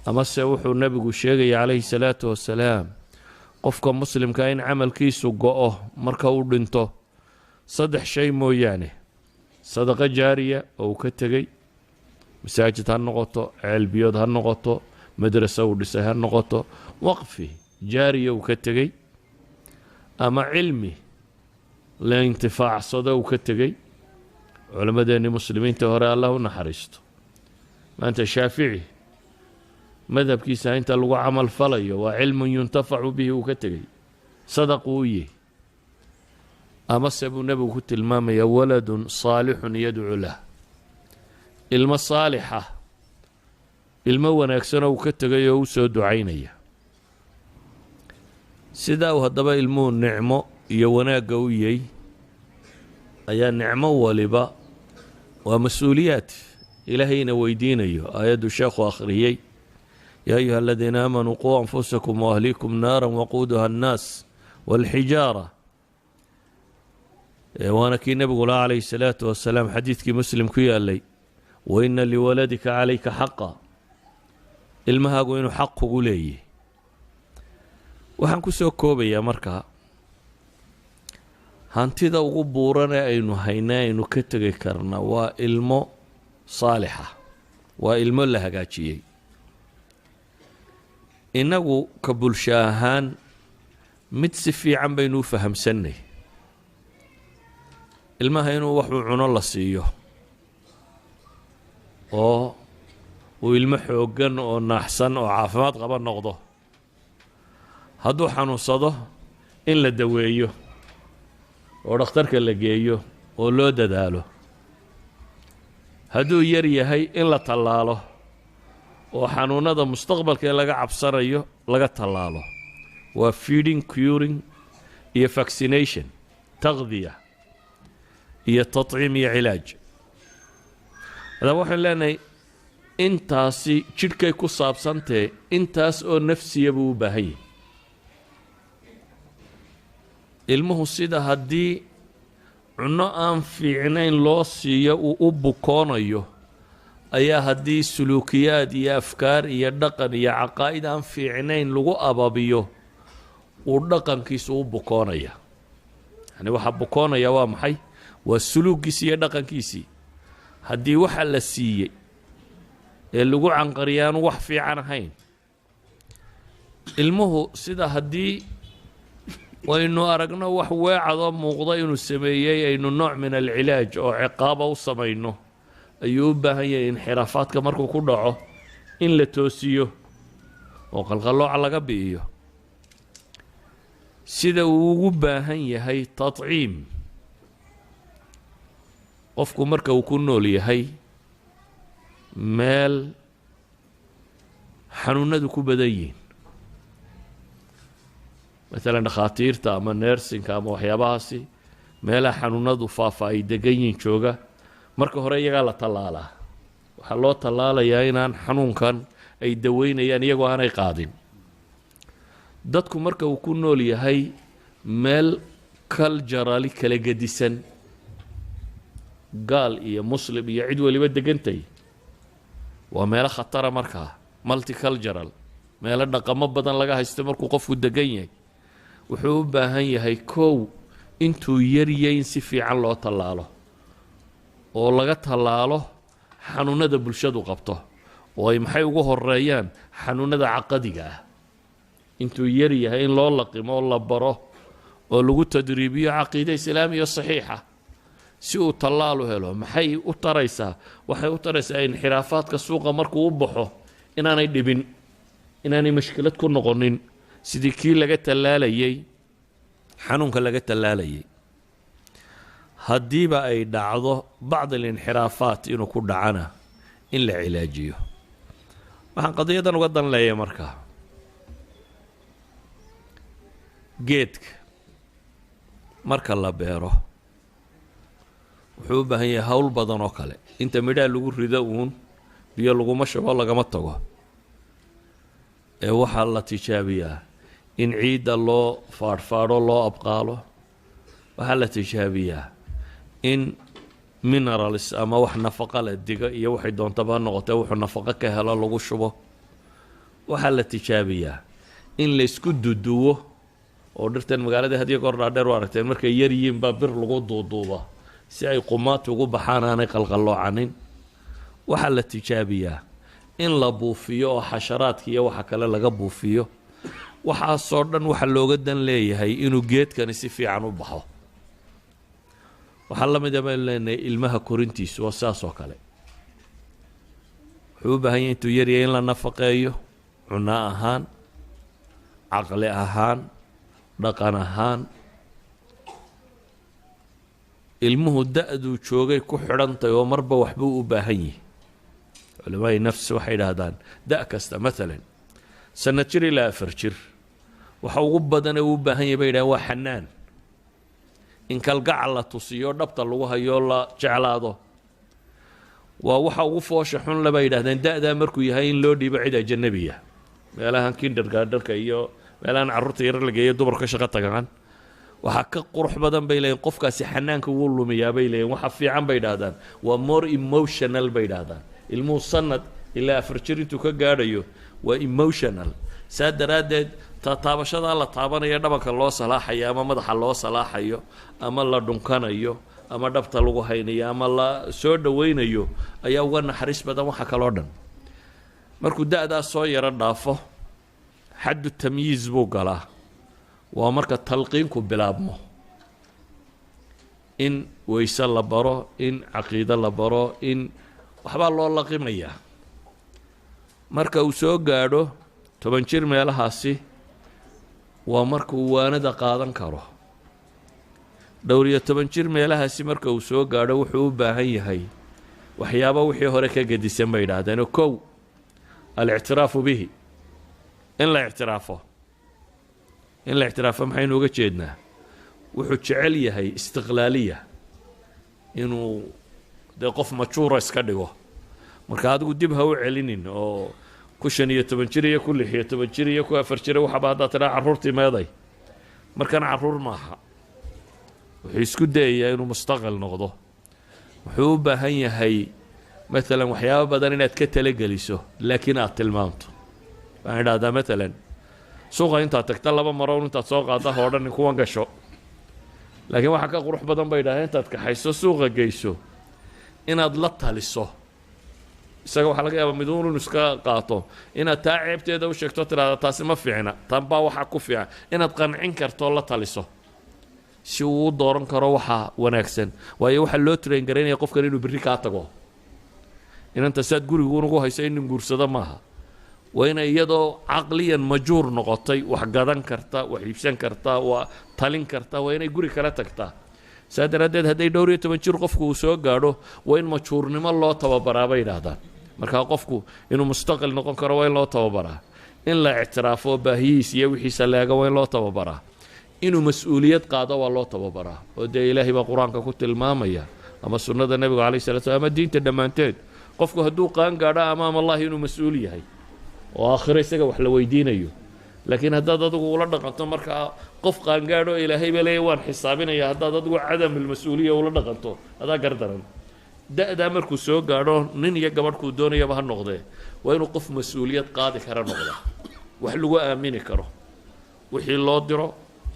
Amase wuxuu Nebigu sheegaya calayhi salaatu wasalaam, qofka Muslimka in camalkiisu go'o marka uu dhinto saddex shay mooyaane: sadaqo jaariya oo uu ka tegey, masaajid ha noqoto, ceelbiyood ha noqoto, madrasa uu dhisay ha noqoto, waqfi jaariya uu ka tegey, ama cilmi la intifaacsado uu ka tegey. Culammadeenni Muslimiinta hore, Allah u naxariisto, maanta Shaafici madhabkiisa inta lagu camal falayo waa cilmun yuntafacu bihi uu ka tegey, sadaquu u yihi. Amase buu Nebigu ku tilmaamayaa waladun saalixun yadcuu lah, ilmo saalixa, ilmo wanaagsanoo uu ka tegay oo u soo ducaynaya. Sidaa uu haddaba ilmuhu nicmo iyo wanaagga u yahy, ayaa nicmo waliba waa mas-uuliyaad Ilaahayna weydiinayo. Aayaddu sheekhu akhriyey, yaa ayuha aladiina aamanuu quu anfusakum waahliikum naara waquuduha annaas waalxijaara. Waana kii Nebigu laha calayhi salaatu wasalaam, xadiidkii Muslim ku yaalay, wa ina liwaladika calayka xaqa, ilmahaagu inuu xaq kugu leeyahy. Waxaan ku soo koobayaa markaa, hantida ugu buuran ee aynu hayna, aynu ka tegi karna, waa ilmo saalixa, waa ilmo la hagaajiyey. Innagu ka bulsho ahaan mid si fiican baynu u fahamsannay: ilmaha inuu waxuu cuno la siiyo oo uu ilmo xooggan oo naaxsan oo caafimaad qaba noqdo, hadduu xanuunsado in la daweeyo oo dhakhtarka la geeyo oo loo dadaalo, hadduu yar yahay in la tallaalo oo xanuunada mustaqbalka ee laga cabsanayo laga tallaalo. Waa feeding, curing iyo vaccination, taqdiya iyo tatciim iyo cilaaj. Haddaba waxaynu leenahay intaasi jidhkay ku saabsantahe, intaas oo nafsiya buu u baahan yahay ilmuhu. Sida haddii cunno aan fiicnayn loo siiyo uu u bukoonayo, ayaa haddii suluukiyaad iyo afkaar iyo dhaqan iyo caqaa'id aan fiicnayn lagu ababiyo uu dhaqankiisu u bukoonaya. Yani waxaa bukoonaya waa maxay? Waa suluuggiisii iyo dhaqankiisii. Haddii waxa la siiyey ee lagu canqariya aanu wax fiican ahayn ilmuhu, sida haddii waynu aragno wax weecadoo muuqda inuu sameeyey aynu nooc min alcilaaj oo ciqaaba u samayno, ayuu u baahan yahay inxiraafaadka markuu ku dhaco in la toosiyo oo qalqallooca laga bi'iyo. Sida uu ugu baahan yahay tatciim, qofku marka uu ku nool yahay meel xanuunadu ku badan yihiin, maalan dhakhaatiirta ama nursing-ka ama waxyaabahaasi, meelaha xanuunadu faafa ay degan yihiin jooga, marka hore iyagaa la tallaalaa. Waxaa loo tallaalayaa inaan xanuunkan ay daweynayaan iyagoo aanay qaadin. Dadku marka uu ku nool yahay meel culturally kala gedisan, gaal iyo Muslim iyo cid waliba degantay, waa meelo khatara. Markaa multicultural, meelo dhaqamo badan laga haysto markuu qofku degan yahay, wuxuu u baahan yahay kow intuu yaryay in si fiican loo tallaalo oo laga tallaalo xanuunada bulshadu qabto, oo ay maxay ugu horeeyaan xanuunada caqadiga ah. Intuu yar yahay in loo laqimo oo la baro oo lagu tadriibiyo caqiide Islaamiya saxiixa si uu tallaal u helo. Maxay u taraysaa? Waxay u taraysaa inxiraafaadka suuqa markuu u baxo inaanay dhibin, inaanay mashkilad ku noqonin, sidii kii laga tallaalayay xanuunka laga tallaalayay. Haddiiba ay dhacdo bacd alinxiraafaat inuu ku dhacana, in la cilaajiyo. Waxaan qadiyadan uga dan leeyahay, markaa geedka marka la beero wuxuu u baahan yahay hawl badan oo kale. Inta midhaha lagu rido uun, biyo laguma shubo, lagama tago, ee waxaa la tijaabiyaa in ciidda loo faadhfaadho, loo abqaalo. Waxaa la tijaabiyaa in minerals ama wax nafaqa leh, diga iyo waxay doontaba ha noqotee, wuxuu nafaqo ka helo lagu shubo. Waxaa la tijaabiyaa in laysku duduwo oo dhirtan magaalada hadiyo goor dhaadheer u aragteen, markay yar yihiin baa bir lagu duuduuba si ay qumaati ugu baxaan, aanay qalqalloocanin. Waxaa la tijaabiyaa in la buufiyo oo xasharaadka iyo waxa kale laga buufiyo. Waxaasoo dhan waxaa looga dan leeyahay inuu geedkani si fiican u baxo. Waxaa la mid a baynu leenahay ilmaha korintiisu waa sidaas oo kale. Wuxuu u baahan yahay intuu yaryahay in la nafaqeeyo, cunno ahaan, caqli ahaan, dhaqan ahaan. Ilmuhu da-duu joogay ku xidhantahy oo marba waxbuu u baahan yihi. Culamaai nafs waxay idhaahdaan da' kasta, maalan sanad jir ilaa 4 jir, waxa ugu badan ee uu u baahan yahy bay yidhahdeen waa xanaan, in kalgacal la tusiyo, dhabta lagu hayo, la jeclaado. Waa waxa ugu foosha xun le bay yidhahdeen da-daa markuu yahay in loo dhiibo cid ajanabiya, meelahan kindergartenka iyo meelahan carruurta yar la geeyo, dumarku ka shaqo tagaan. Waxaa ka qurux badan bay leeyiin qofkaasi xanaanka wuu lumiyaa bay leeyiin. Waxa fiican bay idhahdaan waa more emotional bay idhahdaan. Ilmuhu sanad ilaa 4 jir intuu ka gaadhayo waa emotional. Saa daraaddeed taataabashadaa la taabanayo, dhabanka loo salaaxayo ama madaxa loo salaaxayo ama la dhunkanayo ama dhabta lagu haynayo ama la soo dhawaynayo ayaa uga naxariis badan waxa kaloo dhan. Markuu da-daas soo yaro dhaafo, xaddu tamyiiz buu galaa. Waa marka talqiinku bilaabmo, in weyse la baro, in caqiido la baro, in waxbaa loo laqimayaa. Marka uu soo gaadho 10 jir meelahaasi, waa markuu waanada qaadan karo. 14 jir meelahaasi marka uu soo gaadho, wuxuu u baahan yahay waxyaaba wixii hore ka gedisan bay idhaahdeenoo. Kow, alictiraafu bihi, in la ictiraafo. In la ictiraafo maxaynu uga jeednaa? Wuxuu jecel yahay istiqlaaliya, inuu dee qof majuura iska dhigo. Marka adigu dib ha u celinin oo ku 15 jir iyo ku 16 jir iyo ku 4 jir waxaba haddaad tidhaa carruurtii meeday, markana carruur maaha. Wuxuu isku dayayaa inuu mustaqil noqdo. Wuxuu u baahan yahay maalan waxyaabo badan inaad ka talageliso, laakiin aad tilmaamto. Waxaan idhahdaa maalan suuqa intaad tagta laba maroon intaad soo qaada ho odhanin kuwan gasho, laakiin waxaa ka qurux badan bay idhahdeen intaad kaxayso suuqa geyso inaad la taliso. Isaga waxaa laga yaabaa miduun inu iska qaato, inaad taa ceebteeda u sheegto, tidhahda taasi ma fiicna, tan baa waxaa ku fiican, inaad qancin karto, la taliso si uu u dooran karo waxa wanaagsan. Waayo waxaa loo train garaynaya qofkan inuu berri kaa tago. Inanta saad guriguunugu hayso inin guursado maaha, waa inay iyadoo caqliyan majuur noqotay, wax gadan karta, wax iibsan karta, waa talin karta, waa inay guri kala tagtaa. Saa daraaddeed hadday 14 jir qofku uu soo gaadho, waa in majuurnimo loo tababaraa bay yidhaahdaan. Markaa qofku inuu mustaqil noqon karo waa in loo tababaraa. In la ictiraafo baahiyiis iyo wixiisa leega waa in loo tababaraa. Inuu mas-uuliyad qaado waa loo tababaraa, oo dee ilaahay baa qur-aanka ku tilmaamaya ama sunnada nebiga calayh salatu slam ama diinta dhammaanteed, qofku hadduu qaan gaadho amaam allahi inuu mas-uul yahay oo aakhiro isaga wax la weydiinayo. Laakiin haddaad adigu ula dhaqanto markaa qof qaangaadho ilaahay baa leeya waan xisaabinaya, haddaad adigu cadamulmas-uuliya ula dhaqanto, adaa gardaran. Da-daa markuu soo gaadho, nin iyo gabadhkuu doonayaba ha noqdee, waa inuu qof mas-uuliyad qaadi kara noqdaa, wax lagu aamini karo, wixii loo diro,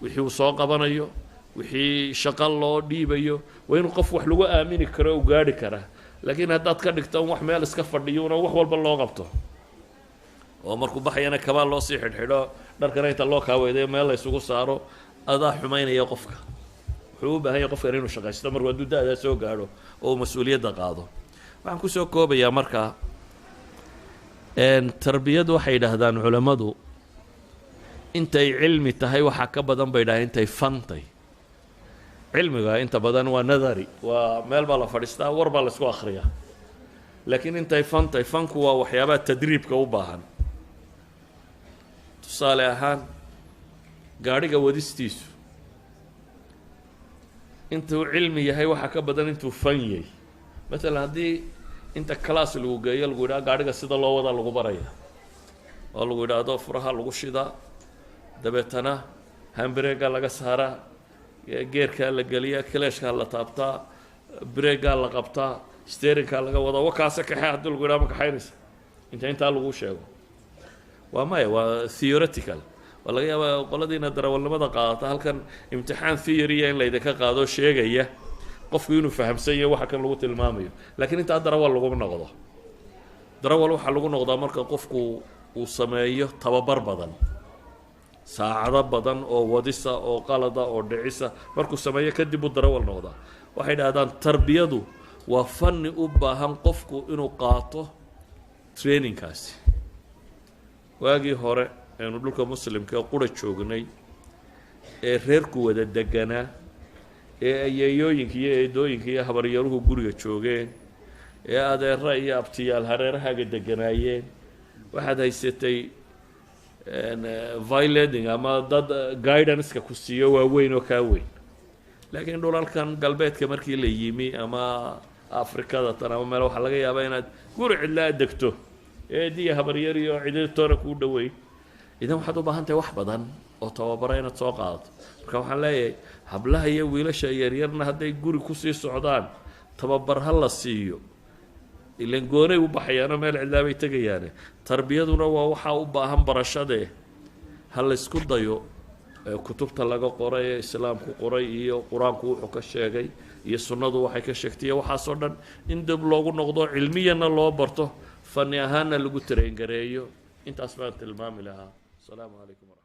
wixii uu soo qabanayo, wixii shaqo loo dhiibayo, waa inuu qof wax lagu aamini karo u gaadhi karaa. Laakiin haddaad ka dhigto un wax meel iska fadhiyuna, wax walba loo qabto, oo markuu baxayana kabaa loo sii xidhxidho, dharkana inta loo kaaweydayo meel la isugu saaro, adaa xumaynaya qofka. Wuxuu u baahan yahay qofkan inuu shaqaysto markuu hadduu da-daa soo gaadho oo uu mas-uuliyadda qaado. Waxaan kusoo koobayaa markaa, tarbiyadu waxay yidhaahdaan culammadu intay cilmi tahay waxaa ka badan bay yidhahdeen intay fantay. Cilmiga inta badan waa nadari, waa meel baa la fadhiistaa, war baa la isku akhriyaa. Laakiin intay fantay, fanku waa waxyaabaha tadriibka u baahan. Tusaale ahaan gaadhiga wadistiisu intuu cilmi yahay waxaa ka badan intuu fan yahay. Maalan haddii inta class lagu geeyo lagu yidhaha gaadhiga sida loo wadaa lagu baraya, oo lagu yidhaahdo furaha lagu shidaa, dabeetana handbrake-gaa laga saaraa, gearkaa la geliyaa, clutchkaa la taabtaa, brake-gaa la qabtaa, steeringkaa laga wadaa, wakaase kaxe haddii lagu yidhaha, ma kaxaynaysa? Inta intaa lagu sheego Waa maya, waa theoretical. Waa laga yaabaa qoladiina darawalnimada qaadata halkan imtixaan theory-a in laydinka qaado, sheegaya qofku inuu fahamsan yahay waxa kan lagu tilmaamayo, lakiin intaa darawal laguma noqdo. Darawal waxaa lagu noqdaa marka qofku uu sameeyo tababar badan, saacado badan oo wadisa oo qalada oo dhicisa markuu sameeyo kadib uu darawal noqdaa. Waxay dhahdaan tarbiyadu waa fanni u baahan qofku inuu qaato trainingkaasi. Waagii hore aynu dhulka Muslimka ee qura joognay, ee reerku wada deganaa, ee ayeeyooyinka iyo eedooyinka iyo habaryaruhu guriga joogeen, ee adeera iyo abtiyaal hareerahaaga deganaayeen, waxaad haysatay vilading ama dad guidance-ka ku siiyo waaweyn oo kaa weyn. Laakiin dhulalkan galbeedka markii la yimi, ama Afrikada tan ama meel, waxaa laga yaabaa inaad guri cidlaa degto, eediya habaryar iyo ciditoona kuu dhoweyn. Idan waxaad u baahan tahay wax badan oo tababara inaad soo qaadato. Marka waxaan leeyahay, hablaha iyo wiilasha yaryarna hadday guri kusii socdaan, tababar ha la siiyo, ilan goonay u baxayaanoo meel cidlaabay tegayaane. Tarbiyaduna waa waxaa u baahan barashadee ha laysku dayo kutubta laga qoray ee Islaamku qoray, iyo Qur-aanku wuxuu ka sheegay, iyo sunnadu waxay ka sheegtay, iyo waxaasoo dhan in dib loogu noqdo, cilmiyana loo barto, fani ahaanna lagu train gareeyo. Intaas baan tilmaami lahaa. Asalaamu calaykum waraxmat